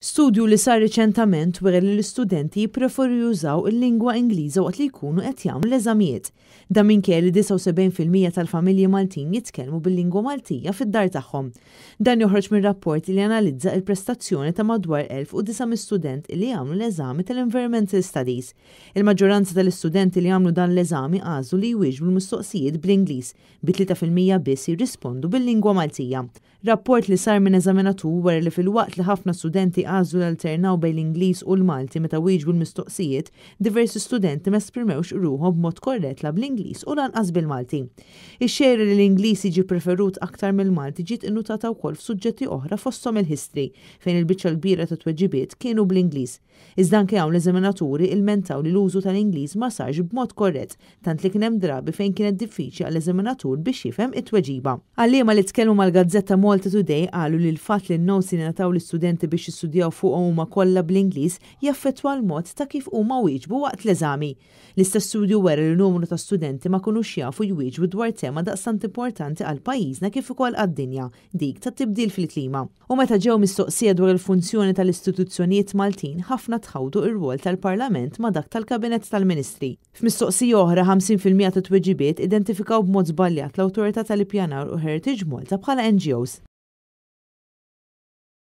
Studju li sar riċentament wera li l-istudenti jippreferu jużaw il-lingwa Ingliża waqt li jkunu qed jagħmlu l-eżamijiet. Dan minkejja li 79% tal-familji Maltin jitkellmu bil-lingwa Maltija fid-dar tagħhom. Dan joħroġ minn rapport li analizza il-prestazzjoni ta' madwar 1,900 student li jagħmlu l-eżami tal-Environmental Studies. Il-maġġoranza tal-istudenti li għamlu dan l-eżami għażlu li jwieġbu l-mistoqsijiet bl-Ingliż, bi 3% biss jirrispondu bil-lingwa Maltija. Rapport li sar minn eżaminatur wera li filwaqt li ħafna studenti għażlu jalternaw bejn l-Ingliż u l-Malti meta wieġbu l-mistoqsijiet, diversi studenti ma esprimewx ruħhom b'mod korrett la bl-Ingliż u lanqas bil-Malti. Ix-xejra li l-Ingliż jiġi preferut aktar mill-Malti ġiet innutata wkoll f'suġġetti oħra, fosthom il-history, fejn il-biċċa l-kbira ta' tweġibiet kienu bl-Ingliż. Iżda anke hawn l-eżaminaturi ilmentaw li l-użu tal-Ingliż ma sarx b'mod korrett, tant li kien hemm drabi fejn kienet diffiċli għall-eżaminatur biex jifhem it-tweġiba. Għalliema li tkellmu mal-gazzetta Malta Today qalu li l-fatt li n-notes li ngħataw l-istudenti biex jistudjaw fuqhom huma kollha bl-Ingliż jaffettwa l-mod ta' kif huma wieġbu waqt l-eżami. L-istess studju wera li numru ta' studenti ma kinux jafu jwieġbu dwar tema daqstant importanti għal pajjiżna kif ukoll għad-dinja, dik ta' tibdil fil-klima. U meta ġew mistoqsija dwar il-funzjoni tal-istituzzjonijiet Maltin, ħafna tħawdu ir-rwol tal-Parlament ma' dak tal-Kabinett tal-Ministri. F'mistoqsija oħra, 50% ta' tweġibiet identifikaw b'mod żbaljat l-Awtorità tal-Ippjanar u Heritage Malta bħala NGOs.